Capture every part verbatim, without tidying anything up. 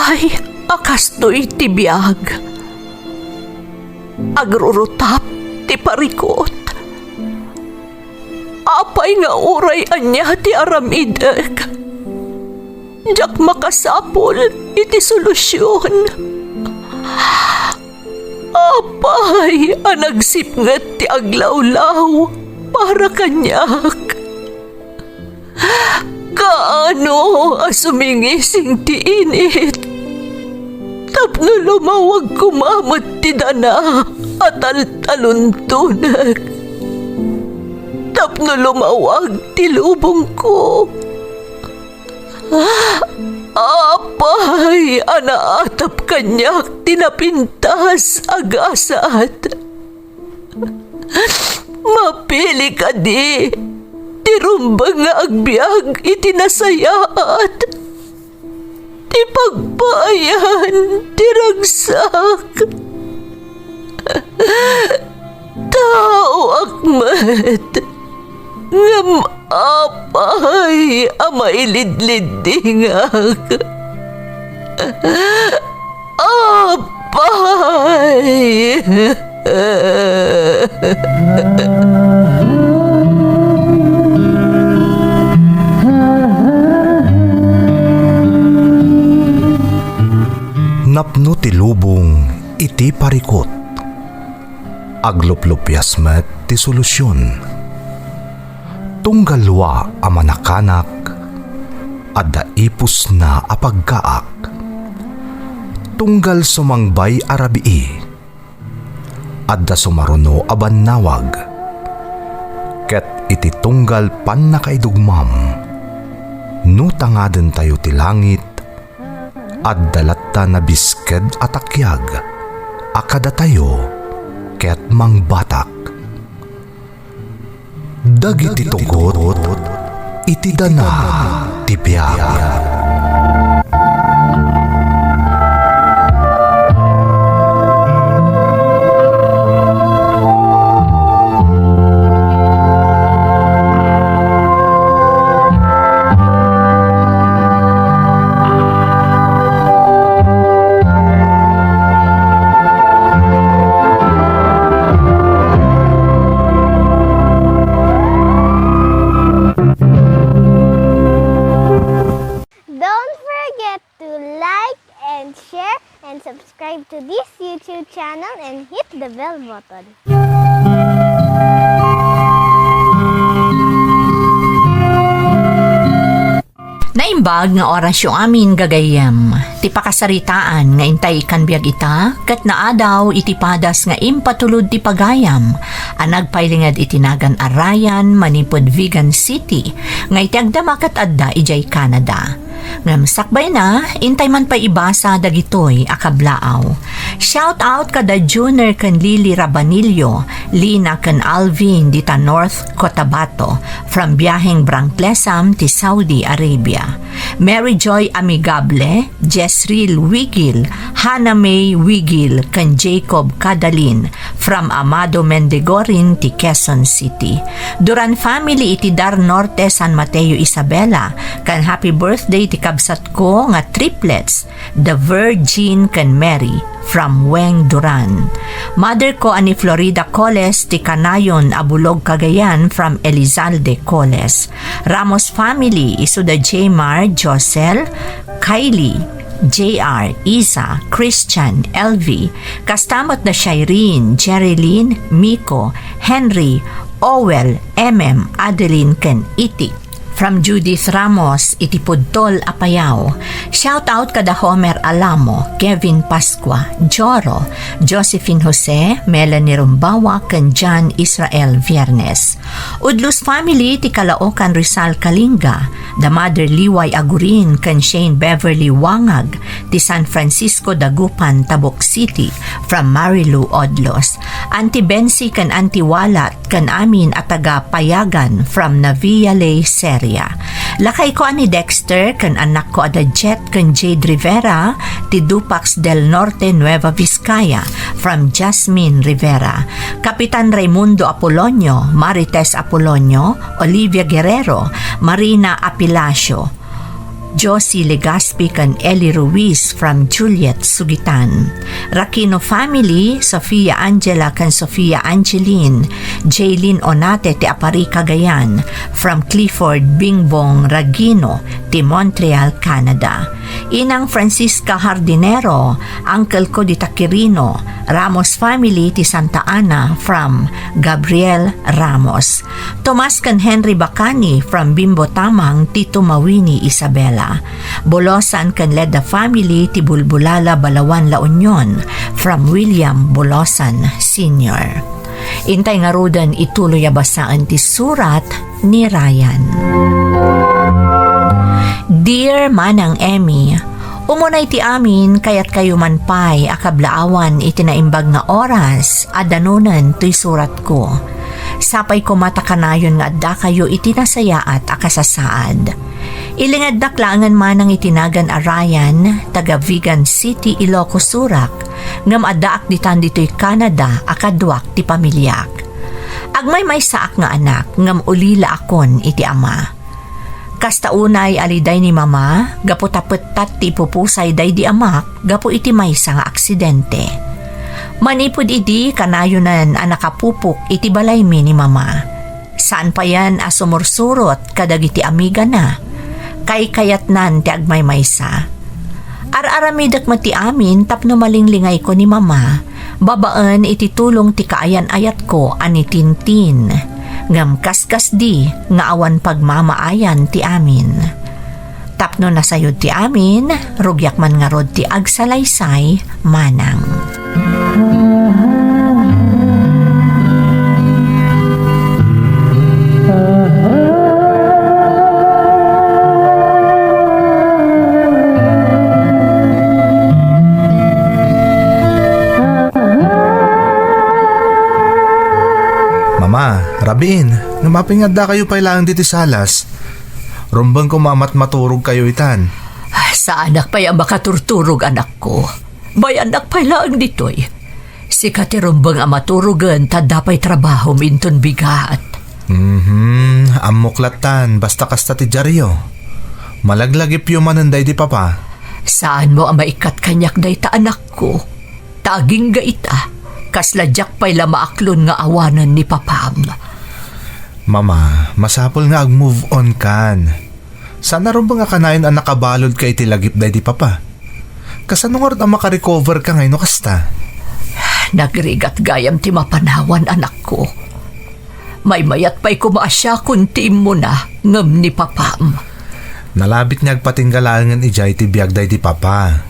Ay, a kastoy ti biag. Agrurutap ti parikut. Apay nga uray ania ti aramidek, diak makasapul iti solusion. Apay a nagsipnget ti aglawlaw para kaniak? Kaano a sumingising ti init tapno lumawag koma met ti dana a taltaluntonek, tapno lumawag ti lubongko? Apay a naatap kaniak ti napintas a gasat? Mapili kadi ti rumbeng nga agbiag iti nasayaat, ti pagpaayan ti ragsak? Taoak met, ngem apay a mailidliddingak? Apay! Napno ti lubong iti parikut. Agluplupias met ti solusion. Tunggal dua a manakanak, adda ipusna a pagkaak. Tunggal sumangbay a rabii, adda sumaruno a bannawag. Ket iti tunggal pannakaidugmam, no tangadentayo ti langit, adda latta nabisked a takiag a kadatayo ket mangbatak. Dagiti tugot iti dana ti biag. Don't forget to like and share and subscribe to this YouTube channel and hit the bell button. Naimbag nga orasyo amin, gagayyem. Ti pakasaritaan nga intay ikkan biag ita, ket naadaw iti padas nga impatulod ti pagayam a nagpailinged iti nagan a Ryan manipud Vigan City, nga iti agdama ket adda idiay Canada. Ngem sakbayna, intay man pay ibasa dagitoy a kablaaw. Shout out kada Juner ken Lily Rabanillo, Lina ken Alvin dita North Cotabato, from biaheng Brangklesam ti Saudi Arabia. Mary Joy Amigable, Jesril Wigil, Hannah May Wigil, ken Jacob Kadalin, from Amado Mendigorin ti Quezon City. Duran family iti Dar Norte, San Mateo, Isabela, ken happy birthday ti kabsatko nga triplets, the Virgin ken Mary, from Weng Duran. Mother ko a ni Florida Coles ti kanayon a Bulog, Cagayan, from Elizalde Coles. Ramos family, isu da Jmar, Josel, Kylie, J R, Isa, Christian, L V, kasta met da Shireen, Jerilyn, Miko, Henry, Owel, M M, Adeline, ken Iti. From Judith Ramos iti Pudtol, Apayao. Shout out kada Homer Alamo, Kevin Pascua, Joro, Josephine Jose, Melanie Rumbawa, ken John Israel Viernes. Udlos family ti Caloocan, Rizal, Kalinga, da Mother Liway Agurin ken Shane Beverly Wangag ti San Francisco Dagupan, Tabuk City, from Marilu Odlos. Auntie Bensi ken Auntie Walat ken amin a taga Payagan from Navillale, Seria. Lakayko a ni Dexter ken annakko a da Jet ken Jade Rivera ti Dupax del Norte, Nueva Vizcaya, from Jasmine Rivera. Kapitan Raimundo Apolonio, Marites Apolonio, Olivia Guerrero, Marina Apilacio, Josie Legaspi ken Eli Ruiz from Juliet, Sugitan. Rakino family, Sofia Angela ken Sofia Angeline, Jaylin Onate ti Apari, Cagayan, from Clifford Bingbong Ragino ti Montreal, Canada. Inang Francisca Hardinero, uncle ko dita Quirino, Ramos family ti Santa Ana from Gabriel Ramos. Tomas ken Henry Bacani from Bimbo Tamang ti Tumawini, Isabela. Bolosan ken Ledda family ti Bulbulala, Balawan, La Union from William Bolosan Senior. Intay ngaruden ituloy a basaen ti surat ni Ryan. Dear Manang Emmy, umunay ti amin, kayatkayo man pay a kablaawan iti naimbag nga oras a danunen toy suratko. Sapay koma ta kanayon nga addakayo iti nasayaat a kasasaad. Ilingedak laengen manang iti nagan a Ryan, taga Vigan City, Ilocos Sur, ngem addaak ditan ditoy Canada a kaduak ti pamiliak. Agmaymaysaak nga anak, ngem ulilaakon iti ama. Kasta unay a liday ni Mama, gapu ta pettat ti ipupusay daydi amak gapu iti maysa nga aksidente. Manipud idi, kanayonen a nakapupok iti balaymi ni Mama. Saan payen a sumursurot kadagiti amigana. Kaykayatnan ti agmaymaysa. Ar-aramidek met ti amin tapno malinglingayko ni Mama, babaen iti tulong ti kaayan-ayatko a ni Tintin. Ngem kaskasdi nga awan pagmamaayan ti amin. Tapno nasayod ti amin, rugiak man ngarud ti agsalaysay manang. Mama, rabiin, ngem apay nga addakayo pay laeng ditoy salas? Rumbeng koma met maturogkayo itan. Saanak pay a makaturturog, anakko. Bayanak pay laeng ditoy. Sika ti rumbeng a maturogen ta adda pay trabahom inton bigat. Mhm, ammok lattan, basta kasta ti diario. Malaglagipyo manen daydi papa. Saanmo a maikkat kaniak dayta, anakko. Ta agingga ita, kasla diak pay la maaklon nga awanen ni papam. Mama, masapul nga ag-move on kan. Saan a rumbeng a kanayon a nakabaludka iti lagip daydi papa. Kasano ngarud a makarecover ka ngay no kasta? Nagrigat gayam ti mapanawan, anakko. Maymayat pay koma a siakon ti immuna ngem ni papam. Nalabit nga agpatingga laengen idiay ti biag daydi papa.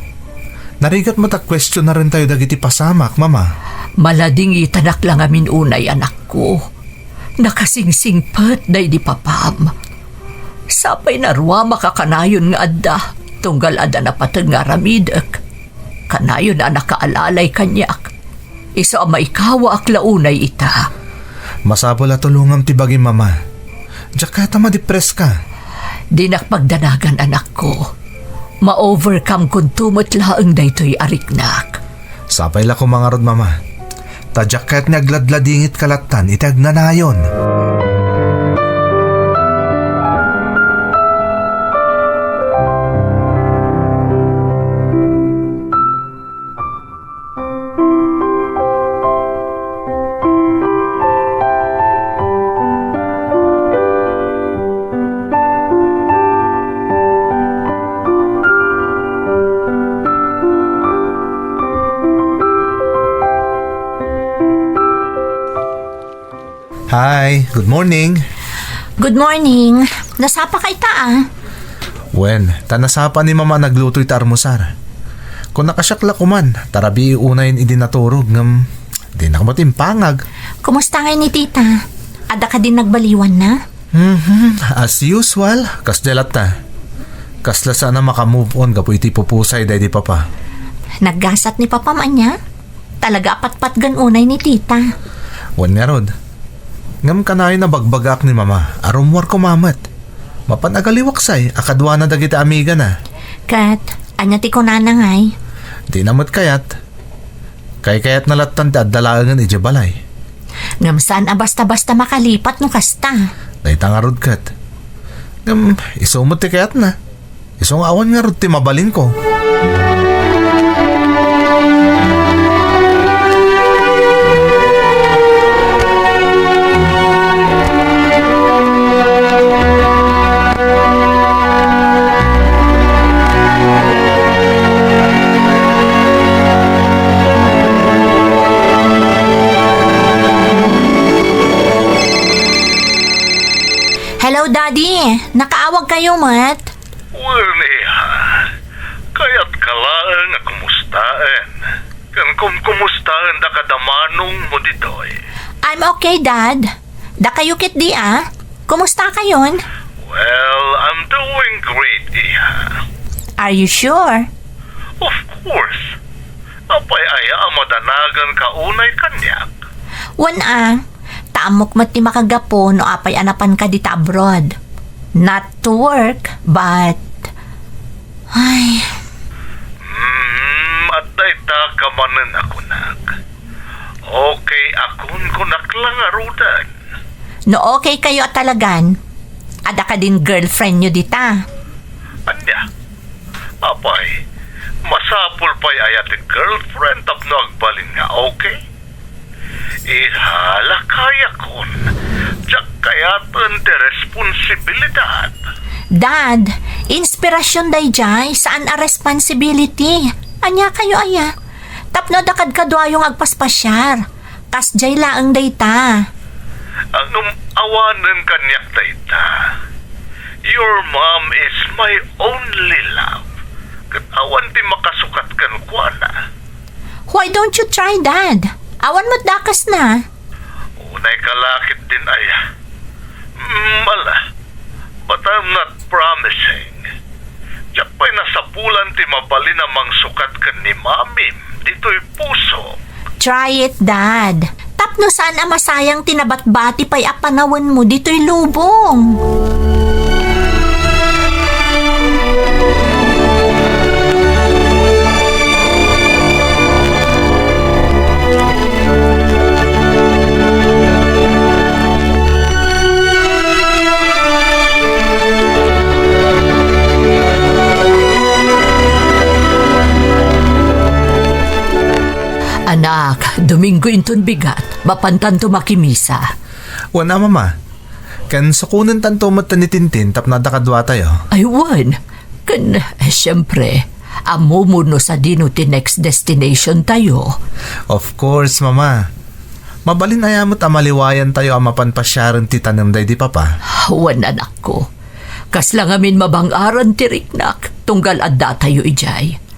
Narigat met a questionarentayo dagiti pasamak, Mama. Maladingitanak la ngamin unay, anakko. Nakasingsingpet daydi papam. Sapay naruamak a kanayon nga adda, tunggal adda napateg nga aramidek. Kanayon a nakaalalay kaniak. Isu a maikawaak la unay ita. Masapul a tulongam ti bagim, Mama. Diak kayat a madepress ka. Dinak pagdanagan, anakko. Ma-overcome konto met laeng daytoy a riknak. Sapay la koma ngarud, Mama. Ta diak kayat nga agladladingit ka lattan iti agnanayon. Hi, good morning. Good morning. Nasapa ka ita, ah? Wen, ta nasapa ni Mama nagluto ita armusar. Kuna kasiak la kuman, ta rabii unayen idi naturog ngem dinak met impangag. Kumusta ngay ni Tita? Adda kadin nagbaliwanna? Mhm, as usual, kasdiay latta. Kasla saan a maka-move on gapu iti pupusay daydi papa. Naggasat ni Papam ania? Talaga a patpatgen unay ni Tita. Wen ngarud. Ngem kanayon a bagbagaak ni Mama a rummuar koma met. Mapan agaliwaksay a kaduana dagiti amigana. Ket, ania ti kunana ngay? Dina met kayat. Kaykayatna lattan ti adda laengen idiay balay. Ngem saan a basta-basta makalipat no kasta. Dayta ngarud ket. Ngem isu met ti kayatna. Isu nga awan ngarud ti mabalinko. Hello, Daddy. Nakaawag kayo met? Wen, iha. Kayat ka laeng a kumustaen. Ken kumkumustaen da kada manong mo ditoy. I'm okay, Dad. Da kayo ketdi, ah? Kumusta kayon? Well, I'm doing great, iha. Are you sure? Of course. Apay aya a madanagan ka unay kaniak? Wen a, ta ammok met ti makagapu no apay a napanka dita abroad. Not to work, but, ay. Hmm, adda ita ka manen a kunak. Okay a kunkunak la ngaruden. No okay kayo a talagan, adda kadin girlfriendyo dita? Ania? Apay, masapul pay aya ti girlfriend tapno agbalin nga okay? Iha, lakayakon. Diak kayaten ti responsibilidad. Dad, inspirasyon daydiay, saan a responsibility. Ania kayo aya? Tapno adda kadkaduayo nga agpaspasiar. Kasdiay laeng dayta. Ngem awanen kaniak dayta. Your mom is my only love. Ket awan ti makasukat kenkuana. Why don't you try, Dad? Awan met dakesna. Unay ka la ketdin aya. Mm, ala, but I'm not promising. Diak pay nasapulan ti mabalin a mangsukat ken ni Mamim ditoy puso. Try it, Dad. Tapno saan a masayang ti nabatbati pay a panawenmo ditoy lubong. Anak, Domingo inton bigat, mapantanto makimisa. Wen a, Mama. Ken sukonentanto met ni Tintin tapno adda kaduatayo. Ay, wen. Ken, eh, siyempre, ammomo no sadino ti next destination tayo. Of course, Mama. Mabalin aya met a maliwayantayo a mapan pasiaren ti tanem daydi Papa? Wen, anakko. Kasla ngamin mabang-aran ti riknak, tunggal addatayo idiay.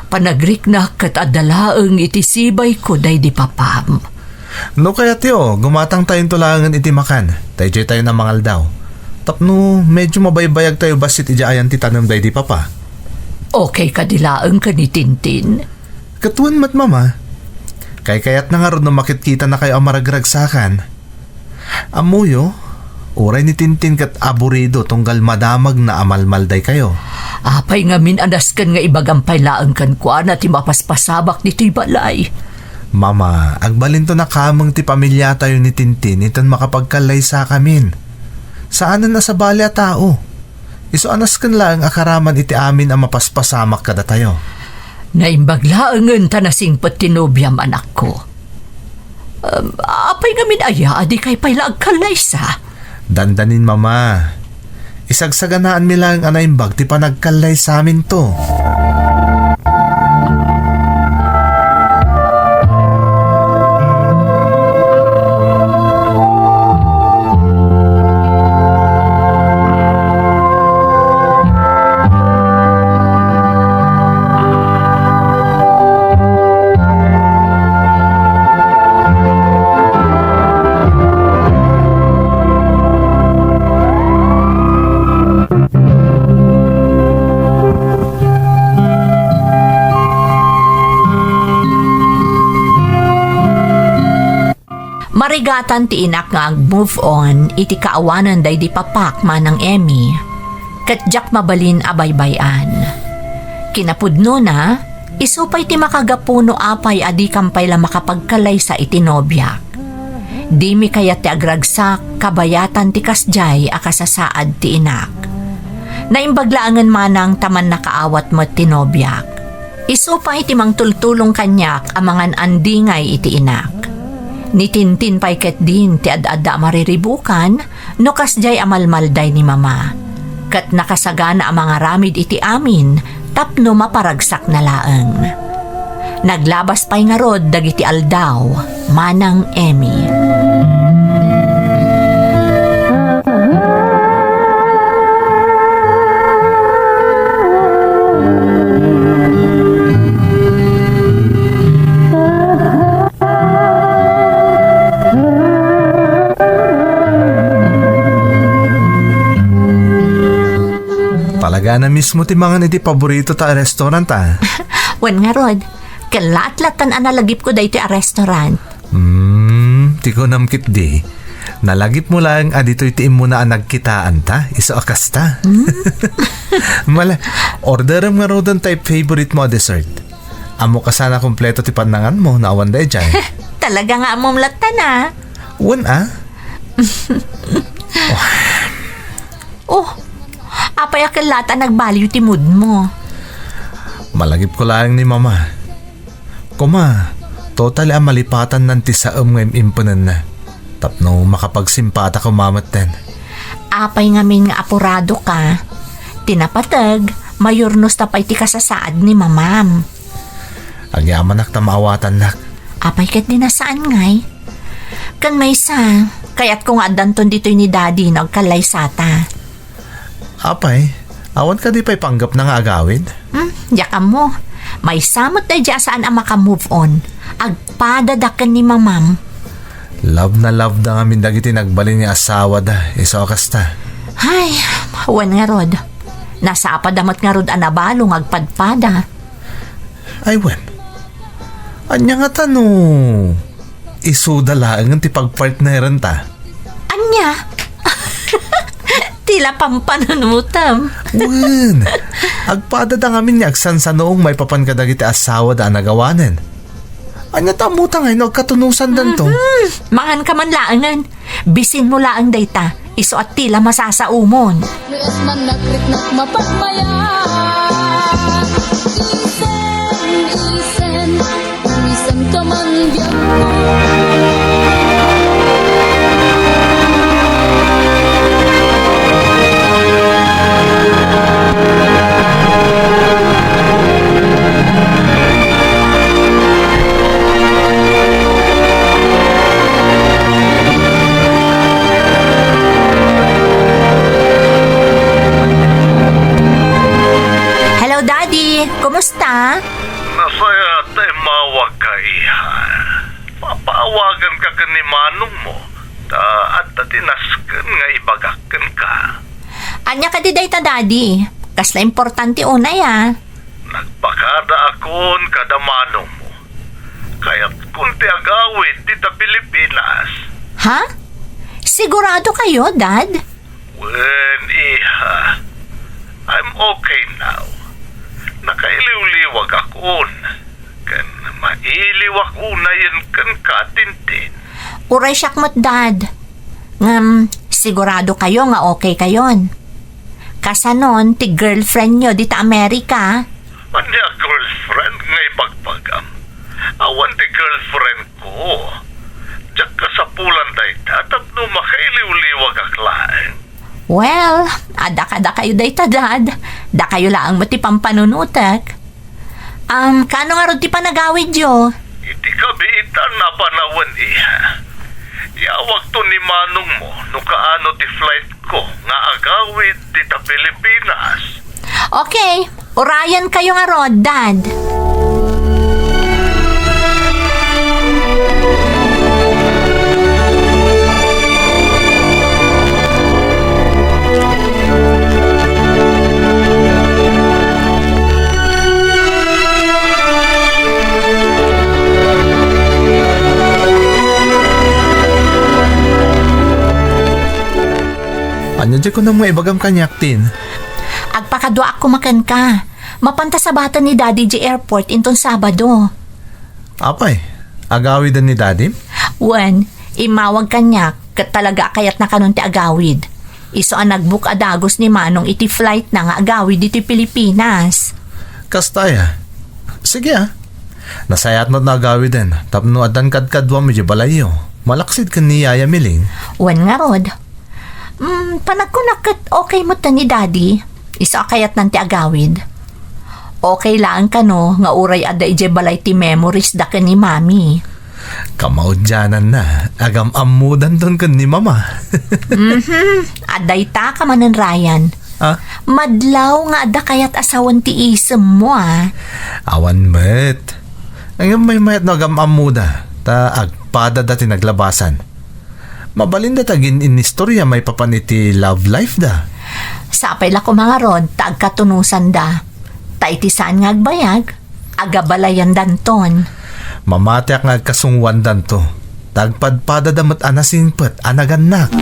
Panagriknak ket adda laeng iti sibayko daydi Papam. No kayatyo, gumatangtayonto laengen iti makan, ta idiay tayo a mangaldaw. Tapno medyo mabaybayagtayo bassit idiay ayan ti tanem daydi Papa. Okay kadi laeng ken ni Tintin? Ket wen met, Mama. Kaykayatna ngarud no makitkitanakayo a maragragsakan. Ammoyo, uray ni Tintin ket aburido tunggal madamagna a malmaldaykayo. Apay ngamin a nasken nga ibagam pay laeng kenkuana ti mapaspasabak ditoy balay? Mama, agbalinto a kameng ti pamiliatayo ni Tintin inton makapagkallaysakamin. Saanen a sabali a tao. Isu a nasken laeng a karaman iti amin a mapaspasamak kadatayo. Naimbag laengen ta nasingpet ti nobiam, anakko. Em, apay ngamin aya a dikay pay la agkallaysa? Dandanin, Mama. Isagsaganaanmi laeng a naimbag ti panagkallaysaminto. Marigatan ti inak nga ag-move on iti kaawanan daydi papak, Manang Emmy. Ket diak mabalin a baybay-an. Kinapudnona, isu pay ti makagapu no apay a dikam pay la makapagkalaysa iti nobiak. Dimi kayat ti agragsak kabayatan ti kasdiay a kasasaad ti inak. Naimbag laengen manang ta mannakaawat met ti nobiak. Isu pay ti mangtultulong kaniak a mangan-andingay iti inak. Nitintin pay ketdin ti ad-adda a mariribukan no kasdiay a malmalday ni Mama. Ket nakasagana a mangaramid iti amin tapno maparagsakna laeng. Naglabas pay ngarud dagiti aldaw, Manang Emmy. Talaga na mismo ti mangan iti paborito ta a restaurant, ah. Wen ngarud, kellatlatta a nalagipko daytoy a restaurant. Hmm, ti kunam ketdi. Nalagipmo laeng a ditoy ti immuna a nagkitaanta, isu a kasta. Hmm? Mala, orderem ngaruden tay favorite mo a dessert. Ammok a sana kompleto ti pannanganmo no awan daydiay. Talaga nga ammom latta na. Wen, ah? Oh, apay a kellat a nagbaliw ti mood mo? Malagipko laeng ni Mama. Koma, totally a malipatannan ti saem nga im-impenenna. Tapno makapagsimpata koma metten. Apay ngamin nga apuradoka? Ti napateg, mayurnosta pay ti kasasaad ni Mamam. Agyamanak ta maawatannak. Apay ketdi a saan ngay? Ken maysa, kayatko nga addanton ditoy ni Daddy no agkallaysata. Apay, awan kadi pay panggepna nga agawid? Hmm, diak ammo. Maysa met daydiay a saan a maka-move on. Agpadada ken ni Mamam. Love na love da ngamin dagiti nagbalin nga asawada, isu a kasta. Ay, wen ngarud. Nasapada met ngarud a nabalo nga agpadpada. Ay, wen. Ania ngata no isuda laengen ti pagpartnerenta? Ania? Ti la pampanunutem. Wen, agpadada ngamin nga agsansanuong maipapan kadagiti asawada a nagawanen. Ania ta ammota ngay no agkatunosandanto? Mhm. Manganka man laengen. Bisinmo laeng dayta, isu a ti la masasaomon. Ries man nagriknak mapagmayat. Isen, isen, isen ka man biagko. Hello, Daddy. Kumusta? Nasayaat ta immawagka, iha. Papaawaganka ken ni manongmo, ta adda ti nasken nga ibagak kenka. Ania kadi dayta, Daddy? Kasla importante unay, a. Nagpakadaakon kada manongmo. Kayatkon ti agawid dita Pilipinas. Ha? Sigurado kayo, Dad? Wen, iha. I'm okay now. Nakailiwliwagakon. Ken mailiwak unayen kenka, Tintin. Uray siak met, Dad. Ngem, sigurado kayo nga okay kayon? Kasanon ti girlfriend nyo dita Amerika? Ania girlfriend nga ibagbagam? Awan ti girlfriend ko. Diak kasapulan dayta tapno makailiwliwagak laeng. Well, adda kadakayo dayta, Dad. Dakayo laeng met ti pampanunotek. Um, kaano ngarud ti panagawidyo? Iti kabiitan a panawen, iha. Iawagto ni manongmo no kaano ti flight ko nga agawid dita Pilipinas. Okay, urayan kayo ngarud, Dad. Ania diay kunam nga ibagam kaniak, Tin? Agpakaduaak koma kenka. Mapanta sabaten ni Daddy diay airport inton Sabado. Apay, agawiden ni Daddy? Wen, immawag kaniak, ket talaga a kayatna kanon ti agawid. Isu a nagbook a dagus ni Manong iti flight na nga agawid ditoy Pilipinas. Kasta aya? Sige, a. Nasayaat met no agawiden tapno addan kadkaduam idiay balayyo. Malaksid ken ni Yaya Miling. Wen ngarud. Mm, panagkunak ket okay met ni Daddy. Isu a kayatnan ti agawid. Okay laeng kano nga uray adda idiay balay ti memories da ken ni Mami. Kamaudiananna, agam-ammodanton ken ni Mama. Mhm. Adda ita ka manen, Ryan. Ah? Madlaw nga adda kayat a sawen ti isemmo, a. Awan met. Ngem maymayat no agam-ammoda, ta agpadada ti naglabasan. Mabalinda ta agin-inistoria maipapan iti love life da. Sapay la koma ngarud ta agkatunusanda. Ta iti saan nga agbayag, agabalayandanton. Mamatiak nga agkasungoandanto. Ta agpadpadada met a nasingpet a nagannak.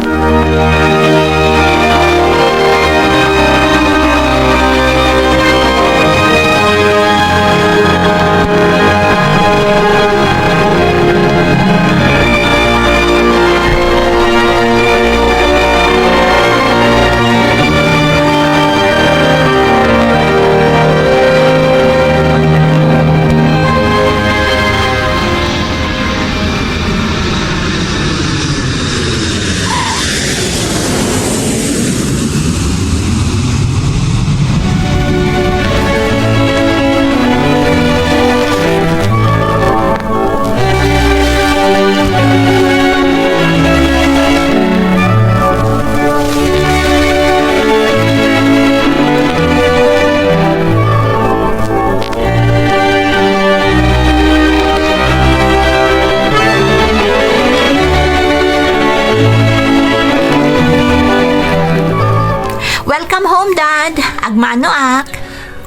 Welcome home, Dad. Agmanoak.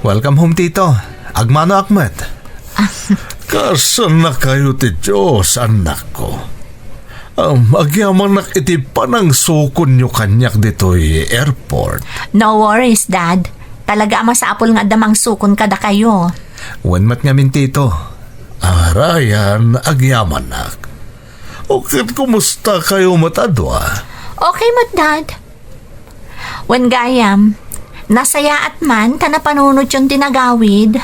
Welcome home, Tito. Agmanoak met. Kasannakayo ti Dios, annakko. Um, agyamanak iti panangsukonyo kaniak ditoy airport. No worries, Dad. Talaga a masapul nga adda mangsukon kadakayo. Wen met ngamin, Tito. Ah, Ryan, agyamanak. O ket kumusta kayo met a dua? Okay met, Dad. Wen gayam, nasayaat man ta napanunotyon ti nagawid.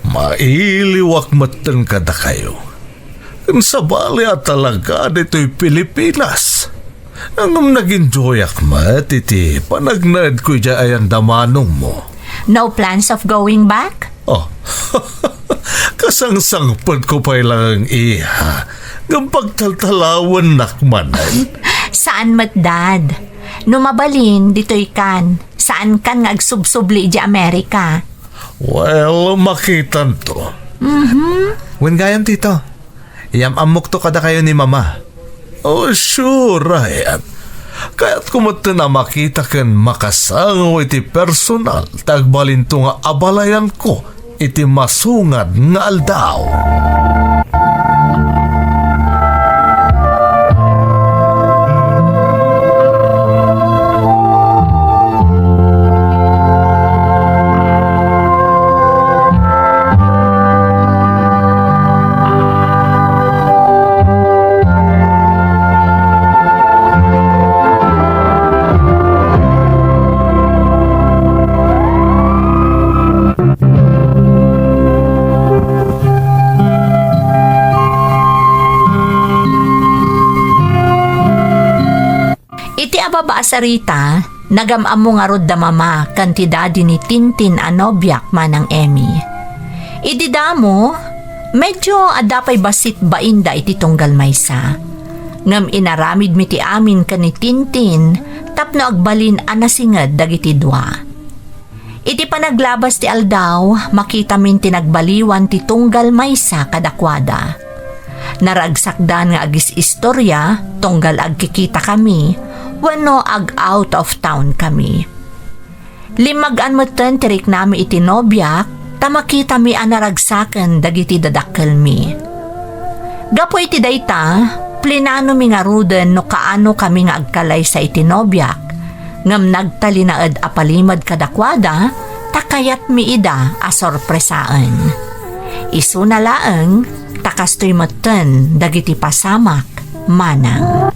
Mailiwak metten kadakayo. Ken sabali a talaga ditoy Pilipinas. Ngem nag-enjoyak met iti panagnaedko idiay ayan da manongmo. No plans of going back? Oh. Kasangsangpetko pay laeng, iha, ngem pagtaltalawennak manen. Saan met, Dad. No mabalin, ditoy kan. Saan kan nga agsubsubli idiay Amerika. Well, makitanto. Mhm. Wen gayam, Tito. Iyam-ammokto kadakayo ni Mama. Oh, sure, Ryan. Kayatko metten a makita ken makasango iti personal ta agbalinto nga abalayanko iti masungad nga aldaw. Iti ababa a sarita, nagam-ammo ngarud da Mama ken ti Daddy ni Tintin a nobiak, Manang Emmy. Idi damo, medyo adda pay bassit bainda iti tunggal maysa. Ngem inaramidmi ti amin ken ni Tintin tapno agbalin a nasinged dagiti dua. Iti panaglabas ti aldaw, makitamin ti nagbaliwan ti tunggal maysa kadakuada. Naragsakdan nga agis-istoria tunggal agkikitakami wenno ag-out of town kami. Limmagan metten ti riknami iti nobiak ta makitami a naragsaken dagiti dadakkelmi. Gapu iti dayta, plinanomi ngaruden no kaano kami nga agkalaysa iti nobiak, ngem nagtalinaed a palimed kadakuada ta kayatmi ida a sorpresaen. Isuna laeng ta kastoy metten dagiti pasamak, Manang.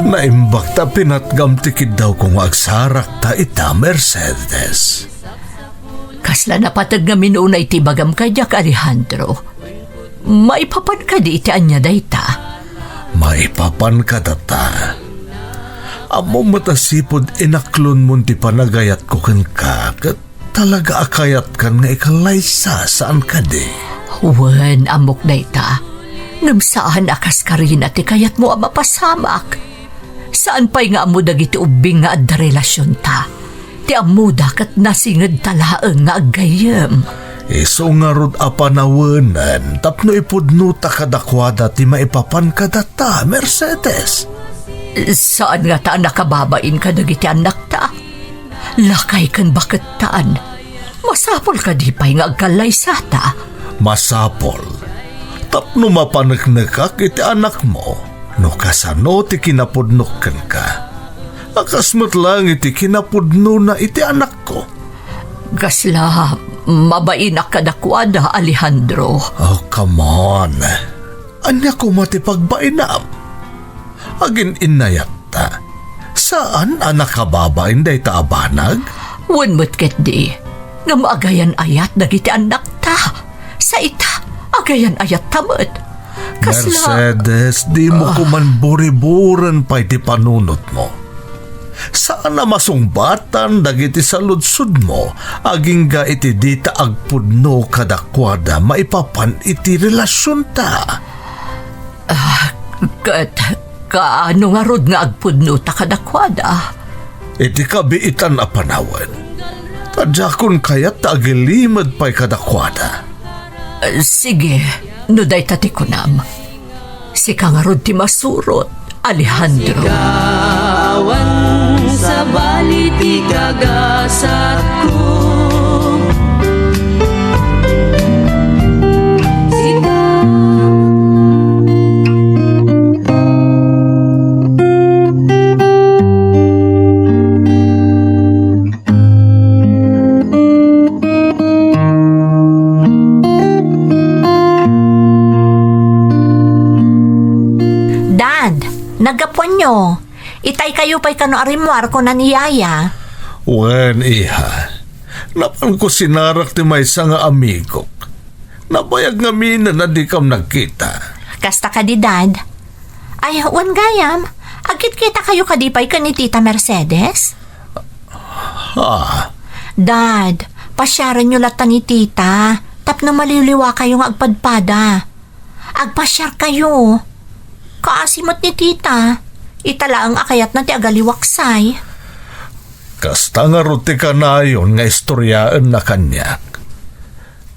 Naimbag ta pinatgam ti kiddawko nga agsarakta ita, Mercedes. Kasla napateg ngamin unay ti ibagam kadiak, Alejandro. Maipapan kadi iti ania dayta? Maipapan kadata. Ammom met a sipud inaklonmon ti panagayatko kenka, ket talaga a kayatkan nga ikallaysa, saan kadi? Wen, ammok dayta. Ngem saan a kas karina ti kayatmo a mapasamak. Saan pay nga ammo dagiti ubbing nga adda relasionta. Ti ammoda ket nasingedta laeng nga aggayyem. Isu ngarud a panawenen tapno ipudnota kadakuada ti maipapan kadata, Mercedes. Saan ngata a nakababain kadagiti annakta? Lakay ken bakettan. Masapul kadi pay nga agkallaysata? Masapul. Tapno mapaneknekak iti anakmo, no kasano ti kinapudnok kenka. A kas met laeng iti kinapudnona iti anakko. Kasla mabainak kadakuada, Alejandro. Oh, come on. Ania koma ti pagbainam? Agin-innayatta. Saan a nakababain dayta a banag? Wen met ketdi. Ngem agayan-ayat dagiti annakta. Sa ita, agayan-ayatta met. Kasla Mercedes, dimo Ah. koman buriburen pay ti panunotmo. Saan a masungbatan dagiti saludsodmo agingga iti dita agpudno kadakuada maipapan iti relasionta. Ah, ket kaano ngarud nga agpudnota kadakuada? Iti kabiitan a panawen. Ta diakon kayat ta agilimed pay kadakuada. Ah, sige, no dayta ti kunam. Sika ngarud ti masurot, Alejandro. Sika awan sabali ti kagasatko. Sika. Dad, naggapuanyo. Itaykayo pay kano a rimmuar, kuna ni Yaya. Wen, iha. Napanko sinarak ti maysa nga amigok. Nabayag ngamin a dikam nagkita. Kasta kadi, Dad? Ay, wen gayam. Agkitkitakayo kadi pay ken ni Tita Mercedes? Ah. Dad, pasiarenyo latta ni Tita tapno maliwliwakayo nga agpadpada. Agpasiarkayo. Kaasi met ni Tita. Ita laeng a kayatna ti agaliwaksay. Kasta ngarud ti kanayon nga istoriaenna kaniak.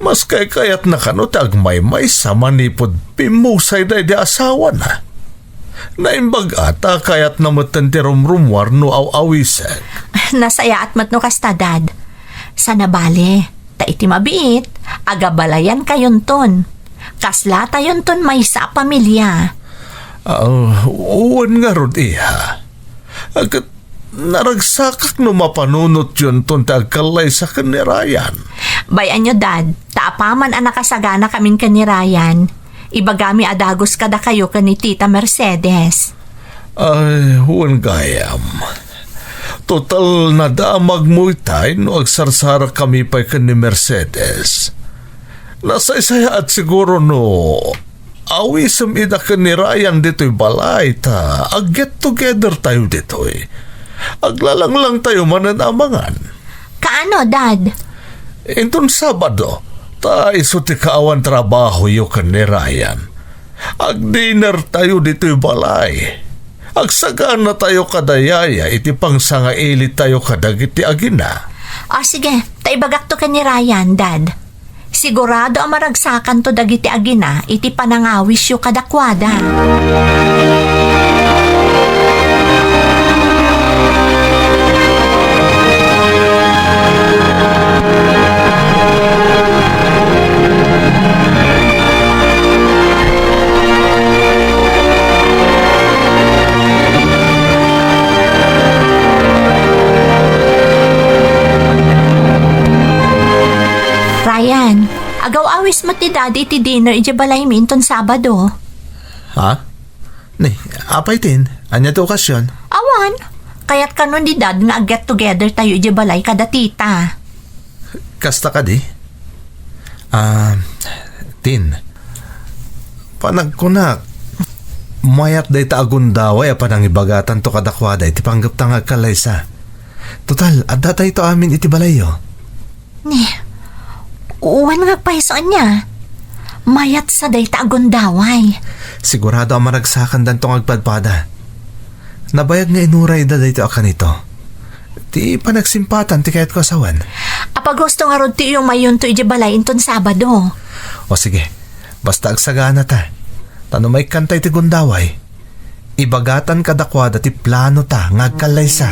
Maski kayatna kano ti agmaymaysa manipud pimmusay daydi asawana. Naimbag a ta kayatna metten ti rumrummuar no aw-awisek. Nasayaat met no kasta, Dad. Sana bale, ta iti mabiit, agabalayankayonton. Kaslatayonton maysa a pamilia. Ah, wen ngarud, iha. Ket naragsakak no mapanunotyonton ti agkallaysa ken ni Ryan. Bay-anyo, Dad, ta apaman a nakasaganakamin ken ni Ryan, ibagami a dagus kadakayo ken ni Tita Mercedes. Ay, wen gayam. Total, nadamagmo itay no agsarsarakkami pay ken ni Mercedes. Nasaysayaat siguro no awisem ida ken ni Ryan ditoy balay ta ag-get together tayo ditoy. Aglalanglangtayo manen a mangan. Kaano, Dad? Inton Sabado, ta isu ti kaawan trabahoyo ken ni Ryan. Agdinner tayo ditoy balay. Agsaganatayo kada Yaya iti pangsangailitayo kadagiti agina. O sige, ta ibagakto ken ni Ryan, Dad. Sigurado a maragsakanto dagiti agina iti panangawisyo kadakuada. Ryan, agaw-awis met ni Daddy iti dinner idiay balaymi inton Sabado. Ha? Ni, apay tin? Ania ti okasion? Awan. Kayat kano ni Dad nga ag-get together tayo idiay balay kada tita. Kasta kadi? Ah, Tin, panagkunak, mayat dayta a gundaway a panangibagatanto kadakuada iti panggepta nga agkallaysa. Total, adda dayta amin iti balayyo. Ni, wen nga agpayso ania? Mayat sa dayta a gundaway. Sigurado a maragsakandanto nga agpadpada. Nabayag nga inurayda daytoy a kanito. Ti panagsimpatan ti kayatko a sawen. Apay gusto ngarud ti uyumayonto idiay balay inton Sabado? O sige, basta agsaganata. Ta no maikkanta iti gundaway, ibagatan kadakuada ti planota nga agkallaysa.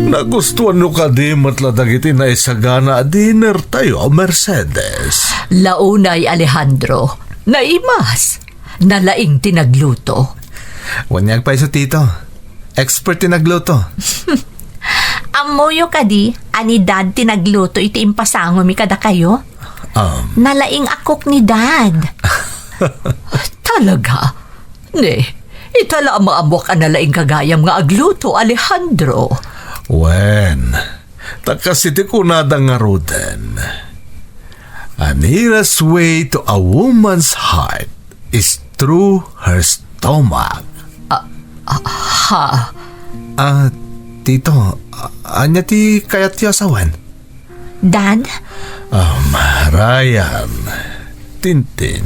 Nagustuanyo kadi met la dagiti naisagana a dinner tayo, Mercedes? La unay, Alejandro. Naimas. Nalaing ti nagluto. Wen nga agpayso, Tito. Expert ti nagluto. Ammoyo kadi a ni Dad ti nagluto iti impasangomi kadakayo? Um. Nalaing a cook ni Dad. Talaga? Ne, ita la a maammoak a nalaing ka gayam nga agluto, Alejandro. Wen, ta kas iti kunada ngaruden, "A nearest way to a woman's heart is through her stomach." Ah, ah, ha? Ah, Tito, a-, ania ti kayatyo a sawen? Dad? Um, Ryan, Tintin,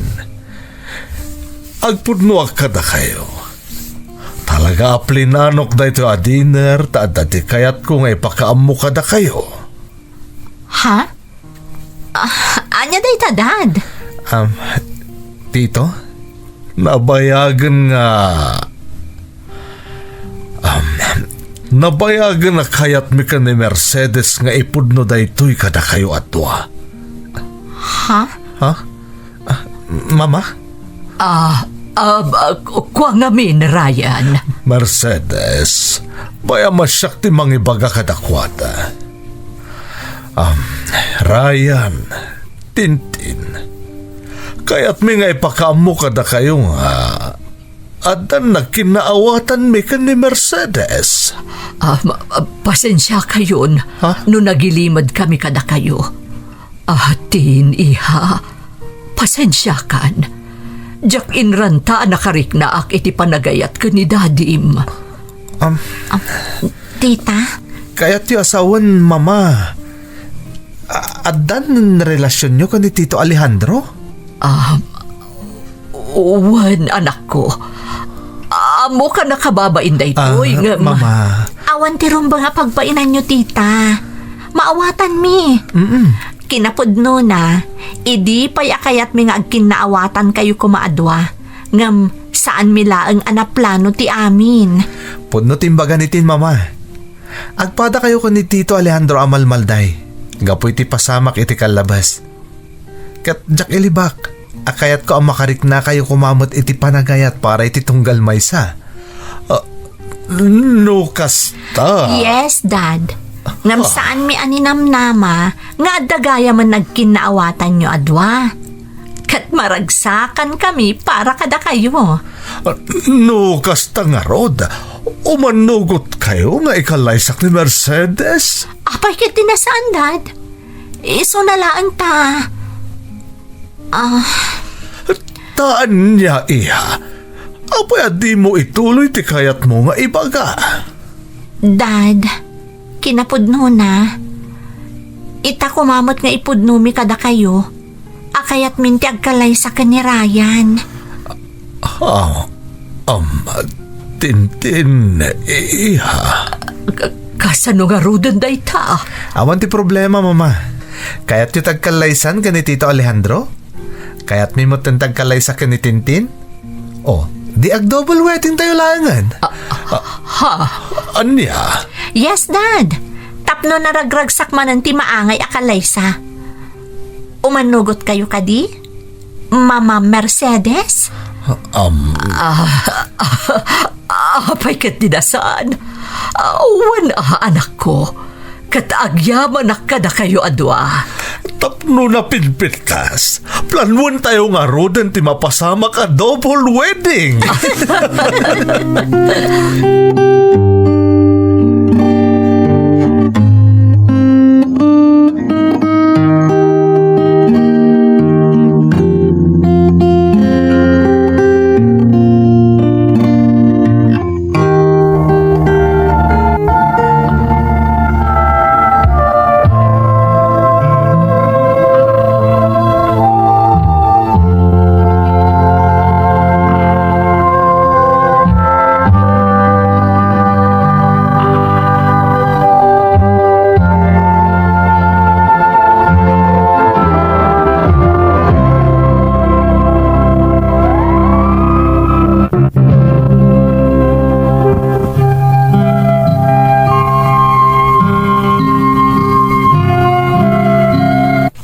agpudnoak kadakayo. Talaga a plinanok daytoy a dinner ta adda ti kayatko nga ipakaammo kadakayo. Ha? Ah, ania dayta, Dad? Um, Tito, nabayagen nga, um, nabayagen a kayatmi ken ni Mercedes nga ipudno daytoy kadakayo a dua. Ha? Ha? Ah, Mama? Ah, ah, ah, ku-, kua ngamin, Ryan. Mercedes, bay-am a siak ti mangibaga kadakuada. Um, Ryan, Tintin, kayatmi nga ipakaammo kadakayo nga addan nagkinnaawatanmi ken ni Mercedes. Ah, ma-, ah, pasensiakayon Ha? no nagilimed kami kadakayo. Ah, Tin, iha, pasensiakan. Diak inranta a nakariknaak iti panagayat ken ni Dadim. Um, Ah, Tita? Kayatyo a sawen, Mama. A-, addan relasionyo ken ni Tito Alejandro? Ah, wen, anakko. Ammok a nakababain daytoy, Ah, ngem Mama. Awan ti rumbeng a pagbainanyo, Tita. Maawatanmi. Mm-mm. Kinapudnona, idi pay a kayatmi nga agkinnaawatankayo koma a dua, ngem saanmi laeng a naplano ti amin. Pudno ti imbaga ni Tin, Mama. Agpadakayo ken ni Tito Alejandro a malmalday gapu iti pasamak iti kallabas. Ket diak ilibak a kayatko a makariknakayo koma met iti panagayat para iti tunggal maysa. Ah, no kasta. Yes, Dad. Ngem Ah. saanmi a ninamnama nga adda gayamen nagkinnaawatanyo a dua. Ket maragsakan kami para kadakayo. Ah, no kasta ngarud, umannugotkayo nga ikallaysak ni Mercedes? Apay ket ti nasaan, Dad? Isuna laeng ta. Ah. Ta ania, iha? Apay a dimo ituloy ti kayatmo nga ibaga? Dad, kinapudnona, ita koma met nga ipudnomi kadakayo a kayatmin ti agkallaysa ken ni Ryan. Ah, um, Tintin, iha. Ka-, kasano ngaruden dayta? Awan ti problema, Mama. Kayatyo ti agkallaysan ken ni Tito Alejandro? Kayatmi met ti agkallaysa ken ni Tintin? O, di ag-double wedding tayo laengen. Ah, ha? Ania? Yes, Dad. Tapno naragragsak manen ti maangay a kallaysa. Umannugotkayo kadi? Mama Mercedes? Um, Ah, ah, apay ket dinasan? Ah, wen, ah, anakko. Ket agyamanak kadakayo a dua. Tapno napidpidtas, planuentayo ngaruden ti mapasamak a double wedding.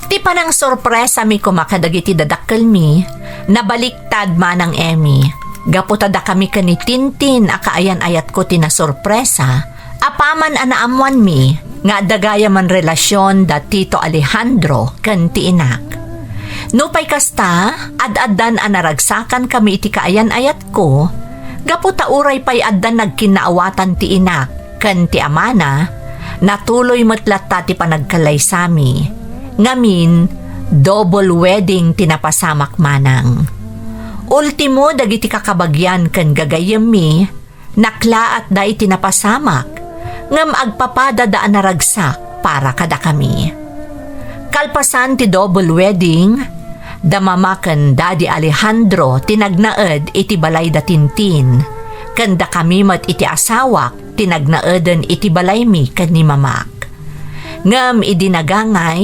Ti panangsorpresami koma kadagiti dadakkelmi, nabaliktad manang Emmy. Gapu ta dakami ken ni Tintin a kaayan-ayatko ti nasorpresa, apaman a naammoanmi nga adda gayam a relasion da Tito Alejandro ken ti inak. Nupay kasta, ad-addan a naragsakankami iti kaayan-ayatko, gapu ta uray pay adda nagkinnaawatan ti inak ken ti amana, natuloy met latta ti panagkallaysami. Ngamin, double wedding ti napasamak manang. Ultimo dagiti kakabagian ken gagayyemmi, naklaatda iti napasamak, ngem agpapadada a naragsak para kadakami. Kalpasan ti double wedding, da Mama ken Daddy Alejandro ti nagnaed iti balay da Tintin, ken dakami met iti asawak ti nagnaeden iti balaymi ken ni Mamak. Ngem idi nagangay,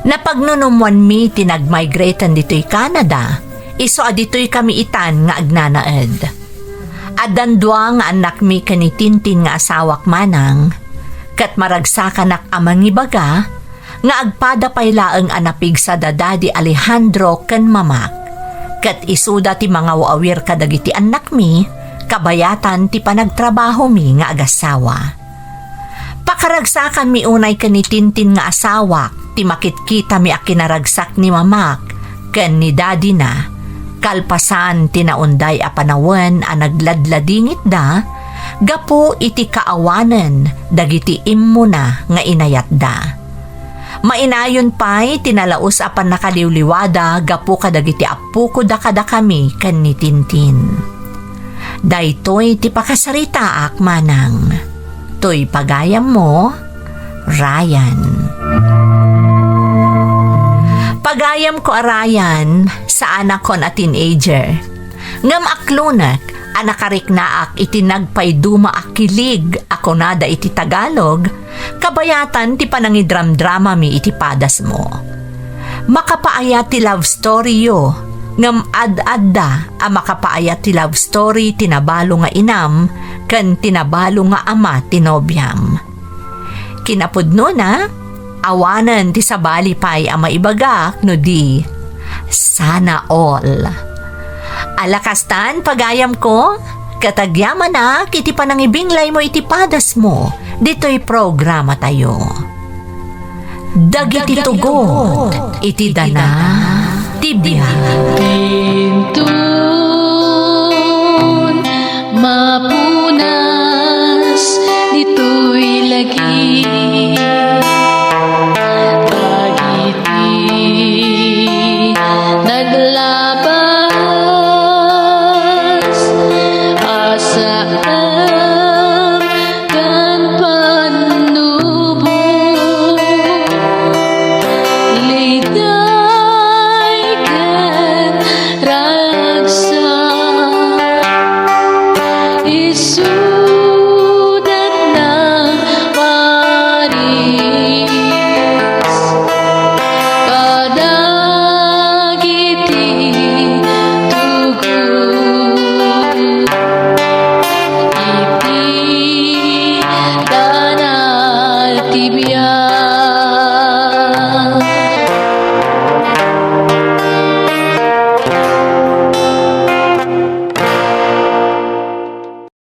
napagnunummoanmi ti nagmigraten ditoy Canada, isu a ditoy kami itan nga agnanaed. Addan dua nga annakmi ken ni Tintin nga asawak manang, ket maragsakanak a mangibaga nga agpada pay laeng a napigsa da Daddy Alejandro ken Mamak, ket isuda ti mangaw-awir kadagiti annakmi kabayatan ti panagtrabahomi nga agassawa. Pakaragsakanmi unay ken ni Tintin nga asawak ti makitkitami a kinaragsak ni Mamak ken ni Daddy-na, kalpasan ti naunday a panawen a nagladladingitda gapu iti kaawanen dagiti immuna nga inayatda. Mainayon pay ti nalaus a pannakaliwliwada gapu kadagiti appokoda kadakami ken ni Tintin. Daytoy ti pakasaritaak manang. Toy pagayammo, Ryan. Pagayamko a Ryan, saanakon a teenager. Ngem aklonek a nakariknaak iti nagpaiduma a kilig a kunada iti Tagalog, kabayatan ti panangidramdramami iti padasmo. Makapaayat ti love story-yo, ngem ad-adda a makapaayat ti love story ti nabalo nga inam ken ti nabalo nga ama ti nobiam. Kinapudnona, awanen ti sabali pay a maibagak no di, sana all. Ala kastan, pagayamko, ket agyamanak iti panangibinglaymo iti padasmo ditoy programatayo. Dagiti tugot iti dana ti biag.